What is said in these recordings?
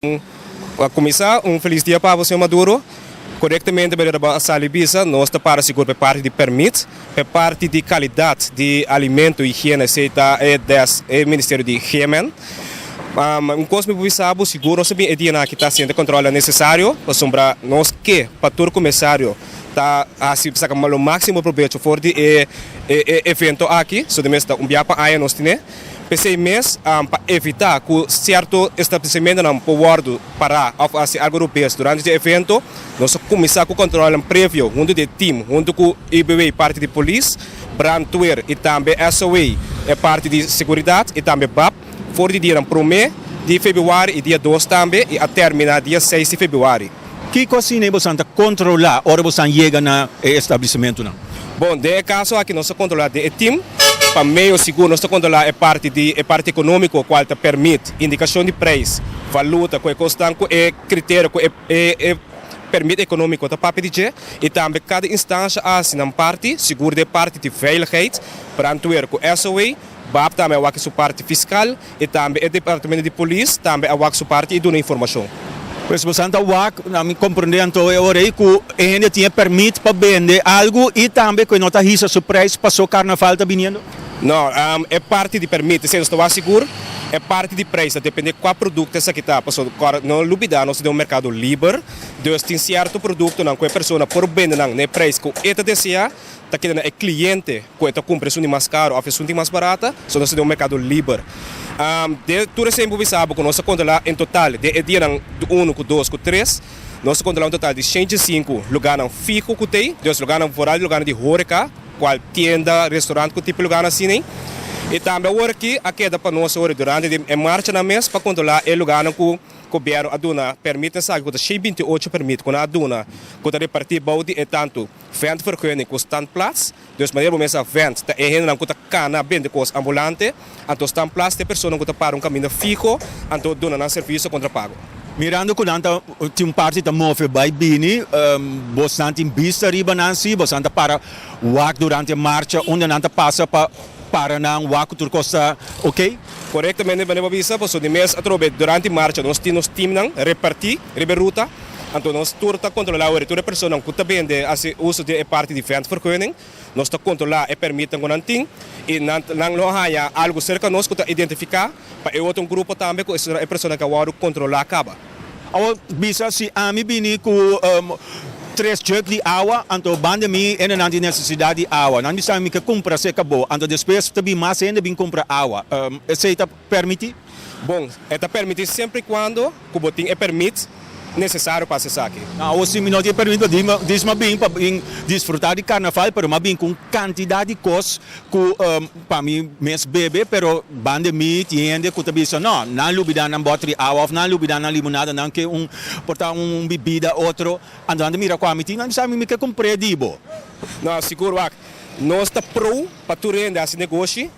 Pa kuminsá, un felis dia pa bo, señor Maduro. Korektamente manera bo a sali bisa, nos ta para sigur pa e parti di pèrmit, pa e parti di kalidat di alimento, higiena, esei ta e des e ministerio di GMN. Un kos mi por bisa bo, sigur nos a bin e dianan aki ta hasiendo e kòntròlnan nesesario, pasobra nos ke pa tur komisario ta hasi saka lo máksimo probecho for di e e evento aki, so di mes ta un bia pa aña nos tine. P'esei mes, pa evitá ku sierto establesimentonan por wòrdu pará òf hasi algu rubes durante di e evento, nos a kuminsá ku kòntròlnan previo huntu di e tim, huntu ku IBW parti di polis, brandweer i tambe SOA e parti di seguridat i tambe bap for di dianan promé di febrüari i dia dos tambe i a terminá dia seis di febrüari. Kiko asina e bosan ta kontrolá ora bosan yega na e establesimentunan? Bon, den e kaso aki nos ta kontrolá den e tim, pa medio sigur nos ta kontrolá e parti di e parti ekonómiko kual ta pèrmit, indikashon di preis, valuta, ku e kosnan ku e kriterio ku e e pèrmit ekonómiko ta papia di dje i tambe kada instansha a hasi nan parti, sigur den e parti di veiligheid, brandweer ku SOA, Bap tambe a wak su parti fiskal i tambe e departamento di polis tambe a wak su parti i duna informashon. Pues bosan ta wak, na mi komprende anto e ora ei ku e hende tin e permit pa bende algu i tambe ku e no ta hisa su preis paso karnaval ta biniendo? No, e parti di permit esei nos ta wak sigur, e parti di preis ta depende kua produkto esaki ta, pasobra kòrda no lubida nos ta den un merkado liber, dus tin sierto produktonan ku e persona por bende nan na e preis ku e ta desea, ta keda na e kliente ku e ta kumpra esun di mas karu òf esun di mas barata, so nos ta den un merkado liber. Den tur esei mi por bisa bo ku nos a kontrolá en total den e dianan unu ku dos ku tres, nos a kontrolá un total di shenta i sinku lugánan fiho ku t'ei, dus lugánan foral di lugánan di hóreka, kual tienda, restorant ku tipo lugánan asina ei. I tambe awor aki a keda pa nos awor durante di e marchanan mes pa kontrolá e lugánan ku gobièrnu a duna pèrmit esaki ku ta 128 pèrmit ku nan a duna ku ta repartí bou di e tantu Ventvergunning ku standplaats, dus manera bo mester a vent ta e hendenan ku ta kana bende kos ambulante, anto standplaats ta e personan ku ta para un kaminda fiho anto duna nan servisio kontra pago. Mirando ku nan ta tin un parti ta move bai bini, bosnan tin bista riba nan si? Bosnan ta para wak durante e marcha unda nan ta pasa pa para nan wak ku tur kos ta ok? Korektamente manera bo a bisa, pasobra di mes atrobe durante marcha nos tin nos teamnan reparti riba e ruta. Anto nos tur ta kontrolá weri tur e personanan ku ta bende hasi uso di e parti di ventvergunning. Nos ta kontrolá e permitnan ku nan tin i nan nan lo haña algu serka nos ku ta identifiká pa e otro grupo tambe ku e personanan ku a wòrdu kontrolá kaba. Awor bisa si ami bini ku tres jug di awa anto banda mi hendenan tin nesesidat di awa nan bisa mi ke kumpra serka bo anto despues ta bin mas hende bin kumpra awa esei ta permití? Bon, e ta permití semper i kuando ku bo tin e permit nesesario pa hasi esaki. Awor si mi no tin e permit pa dis mi a bin pa bin disfrutá di karnaval pero mi a bin ku un kantidat di kos ku pa mi mes bebe pero banda mi tin hende ku ta bisa no nan lubidá nan bòter di awa òf nan lubidá nan limonada nan ke un por ta un bibida otro anto nan ta mira kua mi tin nan bisa mi mi ke kumpr'é di bo. No sigur wak nos ta pro pa tur hende hasi negoshi.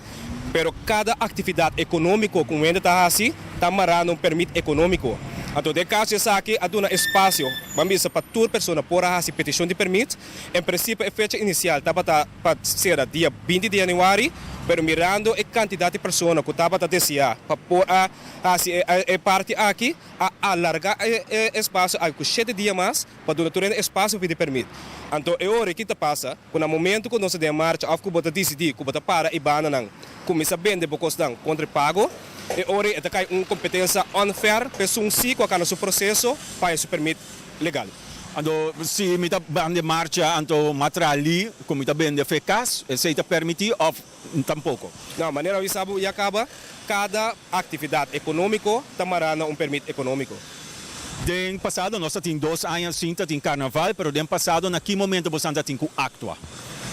Pero kada aktividat ekonómiko ku un hende ta hasi ta mará na un pèrmit ekonómiko. Anto den kaso esaki a duna espasio, ban bisa, pa tur persona por a hasi petishon di pèrmit. En prinsipio e fecha inisial tabata pa sera dia 20 di yanüari, pero mirando e kantidat di persona ku tabata deseá pa por a hasi e parti aki, a alargá e espasio aki ku shete dia mas pa duna tur hende espasio pa pidi pèrmit. Anto e ora aki ta pasa. Ku na momentu ku nos ta den marcha òf ku bo ta disidí ku bo ta para i bandanan kuminsá bende bo kosnan kontra e pago, e ora ei e ta kai un kompetensa unfair pa esun sí ku a kana su proseso pa haña su permit legal. Anto si mi ta ban den marcha anto m'a traha li ku mi ta bende fe kas, esei ta permití òf tampoko? No, manera mi sa bo ya kaba, kada aktividat ekonómiko ta mará na un permit ekonómiko. Den pasado nos ta tin dos aña sin ta tin karnaval, pero den pasado na ki momento bosan ta tin ku aktua?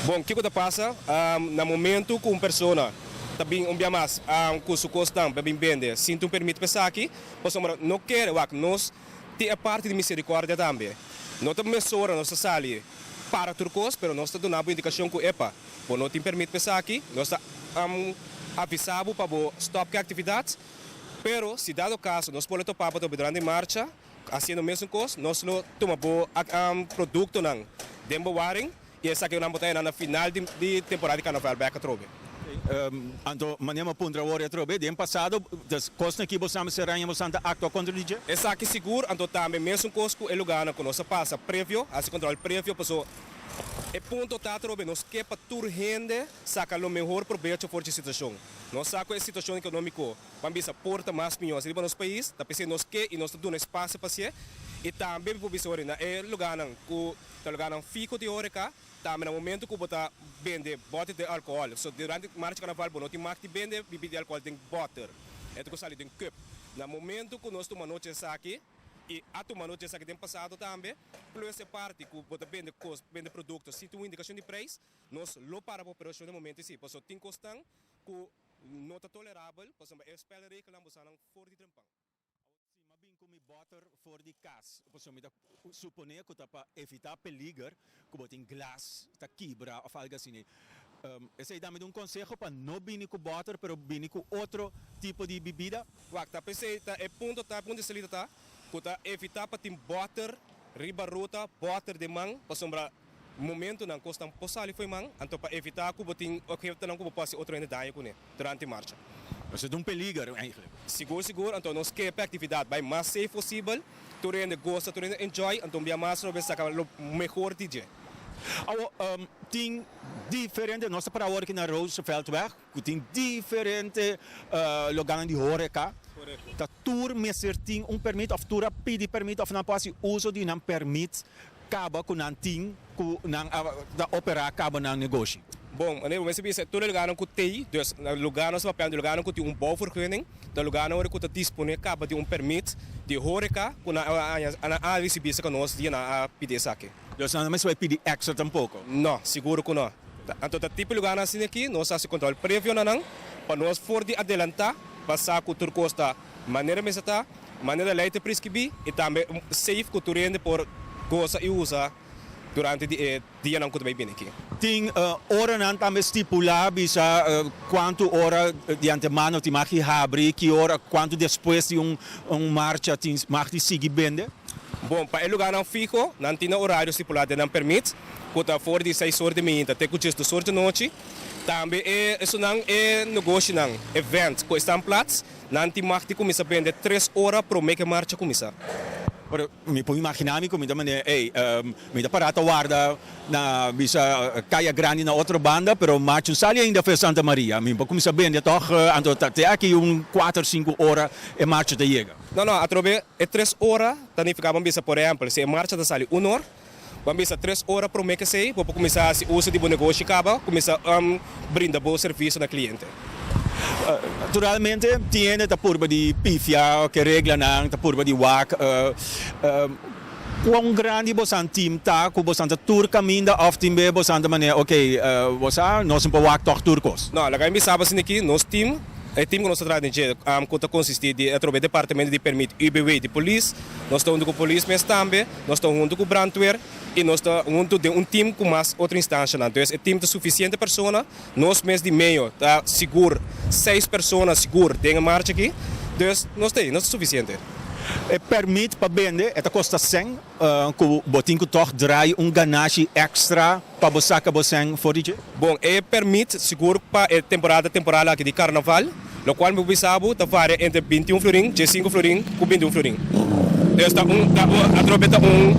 Bon, kiko ta pasa na momento ku un persona ta bin un bia mas ku su kosnan pa bin bende sin tin un permit pa esaki? Pasobra no kere wak nos tin e parti di misericordia tambe. No ta mesora nos ta sali para tur kos, pero nos ta duna bo indikashon ku epa, bo no tin permit pa esaki, nos ta avisa bo pa bo stop ku e aktividat. Pero si dado caso nos por lo topa bo durante marcha haciendo mesun cos, nos lo tuma bo productonan den bo waring y esakinan bo ta hena na final di temporada di carnaval bek atrobe. Anto manera mi a puntra awor atrobe, den pasado des kosnan ki boso mester raña boso ta aktua kontra di dje? Esaki sigur, anto tambe mesun kos ku e lugarnan ku nos a pasa previo, hasi kontrol previo, paso e punto ta atrobe nos ke pa tur hende saka lo mehor probecho for dje situashon. Nos sa ku e situashon ekonómiko ban bisa por ta mas mihó riba nos pais, ta p'esei nos ke i nos ta duna espasio pa hasié. I tambe mi por bisa ora na e lugarnan ku ta lugarnan fiho di horeca, Tambe na momento ku bo ta bende bòter di alkohòl, so durante marcha karnaval bo no tin mag di bende bibida di alkohòl den bòter, e ta ku sali den cup. Na momento ku nos tuma nochi esaki, i a tuma nochi esaki den pasado tambe, plus e parti ku bo ta bende kos, bende produkto sin tin un indikashon di preis, nos lo para bo operashon den momento esei, pasobra tin kosnan ku no ta tolerabel, pasobra e spelregelnan bo sa nan for di trempan. Si m'a bin ku mi bòter for di kas, pasobra mi ta suponé ku ta pa evitá peliger ku bo tin glas ta kibra òf algu asina. Esei ta mi un konseho pa no bini ku bòter pero bini ku otro tipo di bibida. Wak, ta p'esei ta e punto ta, punto di salida ta ku ta evitá pa tin bòter riba ruta, bòter den man, pasobra momentunan kosnan por sali fo'i man, anto pa evitá ku bo tin ophetonan ku bo por hasi otro hende daño kuné durante marcha. Esei ta un peliger eigenlijk. Sigur sigur, anto nos ke pa e aktividat bai mas safe posibel, tur hende gosa, tur hende enjoy, anto un bia mas nos saka lo mehor di dje. Awo, tin diferente, nos ta para awor aki na Rooseveltweg, ku tin diferente loganan di horeca, ta tur mester tin un permit of tur a pidi permit of nan por hasi uso di nan permit kaba ku nan tin ku nan a ta opera kaba nan negoshi. Bon, manera bo mester bisa tur e lugarnan ku tei, dus lugarnan nos ta papiando di lugarnan ku tin un bouwvergunning, ta lugarnan ora ku ta dispone kaba di un permit di horeca ku nan a haña, nan a risibi esaki nos dia nan a pidi esaki. Dus nan no mester bai pidi extra tampoko? No, sigur ku no. Anto ta tipo lugarnan asina aki nos hasi control previo na nan pa nos for di adelanta pa sa ku tur kos ta manera mester ta, manera ley ta prescribi y tambe safe ku tur hende por gosa y usa durante di e dianan ku ta bay bini aki. Tin oranan tambe stipula bisa kuantu ora di antemano tin mag di habri, ki ora, kuantu despues di un marcha tin mag di sigui bende? Bon, pa e lugarnan fiho, nan tin nan orario stipulá den nan permit, ku ta for di seis or di mainta te ku diesdos or di nochi. Tambe e esunnan e negoshinan, event, ku estan plats, nan tin mag di kuminsá bende tres ora promé ku e marcha kuminsá. Pero mi por imaginá mi ku mi ta manera, ey, mi ta pará ta warda na bisa Kaya Grandi na otro banda, pero marcha un sali ainda for Santa Maria. Mi por kuminsá bende tòg, anto ta te aki un kuater, sinku ora e marcha ta yega. No, no, atrobe e tres ora ta nifiká bo bisa, por ehèmpel, si e marcha ta sali un or, bo a bisa tres ora promé ke esei bo por kuminsá hasi uso di bo negoshi kaba, kuminsá brinda bo servisio na kliente. Naturalmente tin hende ta purba di pifia ke reglanan, ta purba di wak kon grandi bosan team ta, ku bosan ta tur kaminda òf tin be bosan ta manera ok bo sa nos no por wak tòg tur kos. No, laga mi bisa bo asina aki, nos team. E team ku nos ta traha den dje ku ta konsistí di atrobe departamento di permit UBW di polis, nos ta huntu ku polis mes tambe, nos ta huntu ku brandweer i nos ta huntu den un team ku mas otro instanshanan. Entonces e team ta sufisiente persona, nos mes di medio ta sigur seis persona sigur den e marcha aki, dus nos ta ei, nos ta sufisiente. E permit pa bende e ta kosta sèn ku bo tin ku tòg draai un ganashi èkstra Pa bo saka bo sèn for di dje? Bon, e permit sigur pa e temporada temporal aki di karnaval, lokual mi por bisa bo ta varia entre 21 florin, 15 florin ku 21 florin. Dus ta un ta un atrobe ta un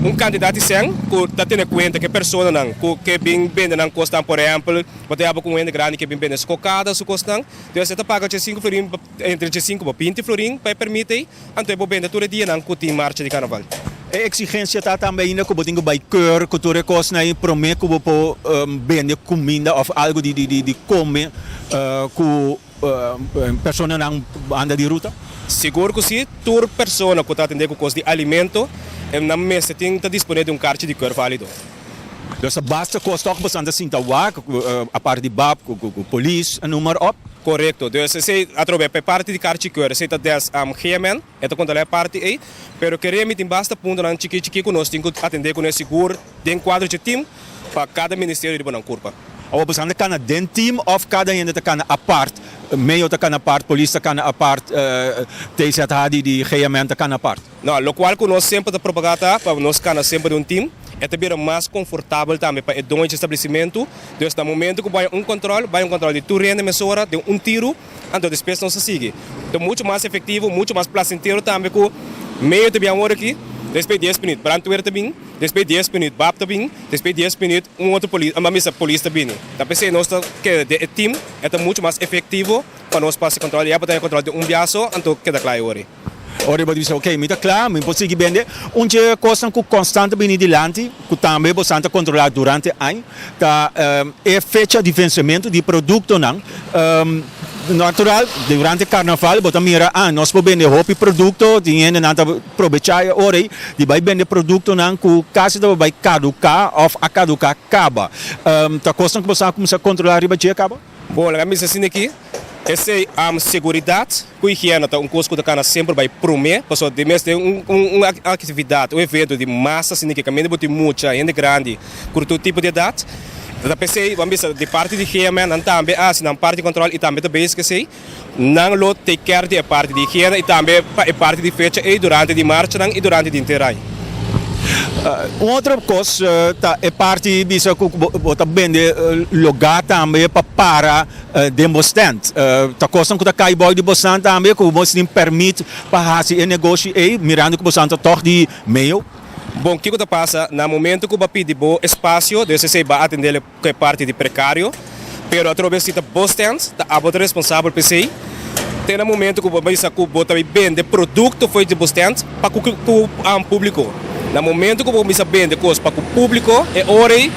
un kantidat di sèn ku ta tene kuenta ku e personanan ku ke bin bende nan kosnan, por ehèmpel bo ta yaba ku un hende grandi ke bin bende su kokada, su kosnan, dus e ta paga 15 florin entre 15 pa 20 florin pa e permit ei. Anto e bo bende tur e dianan ku tin marcha di karnaval. E eksigensia ta tambe ainda ku bo tin ku bai keur ku tur e kosnan ei promé ku bo por bende kuminda òf algu di di kome ku personanan anda di ruta? Sigur ku si, tur persona ku ta atendé ku kos di alimento nan mester tin ta disponé di un karchi di keur válido. Dus ta basta kos tòg boso anda sinta wak apart di bab ku polis en noem maar op? Korekto. Dus esei atrobe pa e parti di karchi keur esei ta des GMN e ta kontrolá e parti ei. Pero kere mi tin basta puntonan chikí chikí ku nos tin ku atendé kuné sigur den kuadro dje tim pa kada ministerio riba nan kurpa. Awor boso anda kana den tim òf kada hende ta kana apart? Meo ta kana apart, polis ta kana apart, TZH di GMN ta kana apart. No, lokual ku nos semper ta propagá ta pa nos kana semper den un tim, e ta bira mas konfortabel tambe pa e doño dje establesimentu. Dus na momentu ku bai un kòntròl, bai un kòntròl di tur hende mesora den un tiru, anto despues nos ta sigui. Ta muchu mas efektivo, muchu mas plasentero tambe ku medio ta bin awor aki, despues dies minüt brandweer ta bin, despues dies minüt bap ta bin, despues dies minüt un otro polis, a misa polis ta bini. Ta p'esei nos ta keda den e tim, e ta muchu mas efektivo pa nos pasa kòntròl. Ya bo ta haña kòntròl den un biaso, anto keda kla e ora ei. Ora bo ta bisa, ok, mi ta kla, mi por sigui bende. Un dje kosnan ku konstant ta bini dilanti, ku tambe bosan ta kontrolá durante aña, ta e fecha di vensementu di produktonan. Natural, durante karnaval bo ta mira, ah, nos por bende hopi produkto, tin hendenan ta probechá e ora ei di bai bende produktonan ku kasi ta bai kaduká òf a kaduká kaba. Ta kosnan ku bosan a kuminsá kontrolá riba dje kaba? Bon, laga mi bisa asina aki, esei seguridat ku higiena ta un kos ku ta kana semper bai promé, pasobra di mes den un un aktividat, un evento di masa asina aki kaminda bo tin mucha hende grandi ku tur tipo di edat, ta p'esei bo a bisa di parti di GMN nan tambe a hasi nan parti di kòntròl i tambe ta bezig esei, nan lo take care di e parti di higiena i tambe pa e parti di fecha ei durante di marchanan i durante di henter aña. Un otro kos ta e parti bisa ku bo ta bende lugá tambe pa para den bo stand. Ta kosnan ku ta kai bou di bosan tambe ku bo tin pèrmit pa hasi e negoshi ei mirando ku bosan ta tòg di meio. Bon, kiko ta pasa na momento ku bo a pidi bo espasio, dus esei bo a atendé ku e parti di prekario, pero atrobe si ta bo stand, ta abo ta responsabel pa esei. Te na momento ku bo bisa ku bo ta bai bende produkto for di bo stand pa ku ku públiko. Na momento ku bo kuminsá bende kos pa ku públiko, e ora ei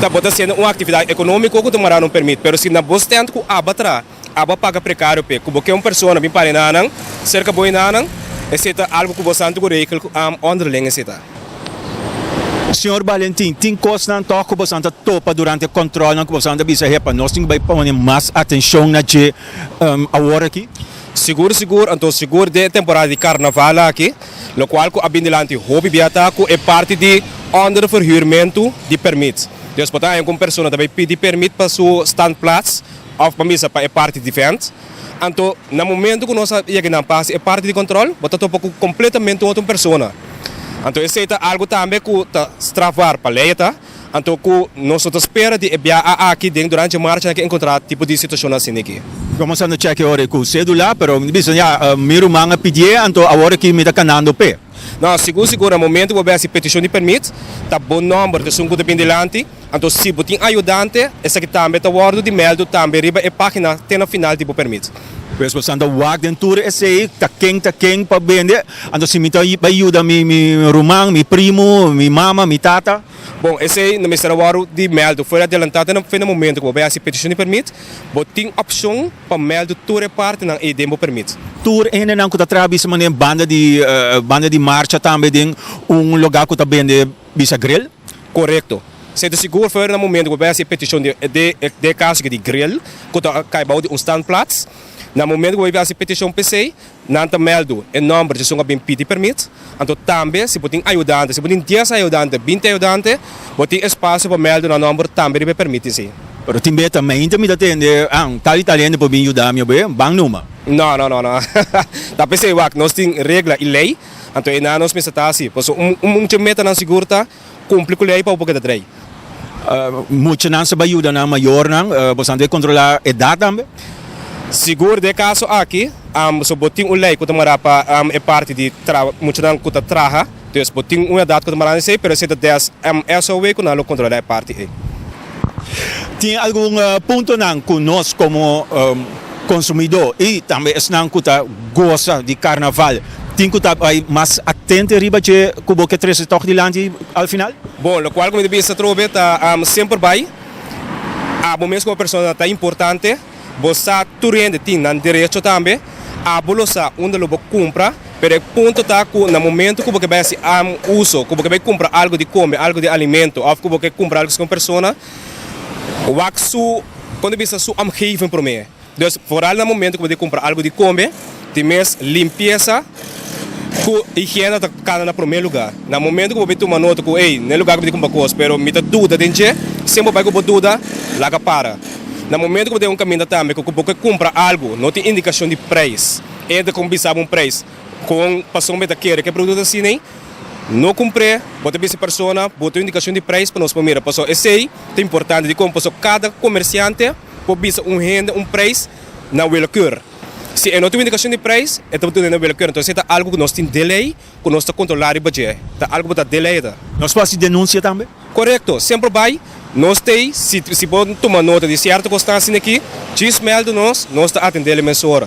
ta bo ta hasiendo un aktividat ekonómiko ku ta mara un permit. Pero si na bo stand ku abo a traha, abo a paga prekario p'e, ku bo ke un persona bin para e nanan, serka bo e nanan, esei ta algu ku bo santu ku regel ku onderling esei ta. Señor Valentin, tin kosnan tòg ku bosan ta topa durante kòntròlnan ku bosan ta bisa, Hepa, nos tin ku bai pone mas atenshon na dje awor aki? Sigur, sigur, anto sigur den e temporada di karnaval aki, lokual ku a bin dilanti hopi bia ta ku e parti di onderverhuurmentu di permit. Dus bo ta haña ku un persona ta bai pidi permit pa su standplaats òf pa misa pa e parti di vènt. Anto na momento ku nos a yega nan pa hasi e parti di kòntròl, bo ta topa ku kompletamente un otro persona. Anto esei ta algu tambe ku ta strafbaar pa lei ta. Anto ku nos no ta spera di e biaha aki den durante e marcha nan ke enkontrá tipo di situashon asina aki. Komo sa no chèk e ora ku sédula, pero mi bisa ya, mi ruman a pidié, anto awor aki mi ta kanando p'e. No, sigur sigur na momento ku bo bai hasi petishon di pèrmit, ta bo nòmber ta esun ku ta bin dilanti. Anto si bo tin ayudante, esaki tambe ta wòrdu di mèldu tambe riba e página te na final di bo pèrmit. Pues bo ta wak den tur esei, ta ken ta ken pa bende. Anto si mi ta bai yuda mi mi ruman, mi primu, mi mama, mi tata. Bon, esei no mester a wòrdu di mèldu fuera adelantá te na fin di momento ku bo bai hasi petishon di pèrmit. Bo tin opshon pa mèldu tur e partinan ei den bo pèrmit. Tur hendenan ku ta traha bisa manera banda di banda di marcha tambe den un lugá ku ta bende bisa grill? Korekto. Esei ta sigur fuera na momento ku bo bai hasi e petishon di di e kaso di grill ku ta kai bou di un standplaats. Na momento ku bo bai hasi petishon p'esei, nan ta mèldu e nòmber di esun ku a bin pidi pèrmit. Anto tambe si bo tin ayudante, si bo tin dies ayudante, binti ayudante, bo tin espasio pa mèldu nan nòmber tambe riba e pèrmit esei. Pero tin bes ta mainta mi ta tende, ah, tal i tal hende por bin yuda mi obe, ban numa. No, no, no, no. Ta p'esei wak, nos tin regla i lei, anto e nan nos mester ta hasi. Pasobra un un mucha metanan sigur ta kumpli ku lei pa bo por keda drei. Muchanan sa bai yuda nan mayornan, boso a kontrolá edat tambe? Sigur den e kaso aki, so bo tin un lei ku ta mará pa e parti di muchanan ku ta traha, dus bo tin un edat ku ta mará esei, pero esei ta des SOW ku nan lo kontrolá e parti ei. Tin algun puntonan ku nos komo konsumidó i tambe esnan ku ta gosa di karnaval tin ku ta bai mas atente riba dje ku bo ke trese tòg dilanti al final? Bon, lokual ku mi ta bisa atrobe ta semper bai abo mes komo persona ta importante, bo sa tur hende tin nan derecho tambe, abo lo sa unda lo bo kumpra, pero e punto ta ku na momento ku bo ke bai hasi uso, ku bo ke bai kumpra algu di kome, algu di alimento òf ku bo ke kumpra algu ku un persona, wak su, kon ta bisa, su omgeving promé. Dus vooral na momento ku bo di kumpra algu di kome, di mes limpiesa ku higiena ta kana na promé lugá. Na momento ku bo bin tuma nota ku ey, n'e lugá ku mi di kumpra kos, pero mi ta duda den dje, semper bai ku bo duda, laga para. Na momento ku bo un kaminda tambe ku bo kumpra algu, no tin indikashon di preis. E ta kuminsá un preis. Ku pasobra bo ta kere ku e produkto asina, ne? No kumpra, bo ta bisa persona, bo tin indikashon di preis pa nos mira. Pasobra esei ta importante di kon pasobra kada komersiante por bisa un hende un preis na willekeur. Si no tin indikashon di preis, e ta na willekeur. Anto, esei ta algu ku nos tin lei, ku nos ta kontrolá e budget. Ta algu ku ta lei. Nos por denunsiá tambe? Korekto, semper bai, nos tin, si bo tuma nota di sierto konstansia aki, djis meld nos, nos ta atendé mesora.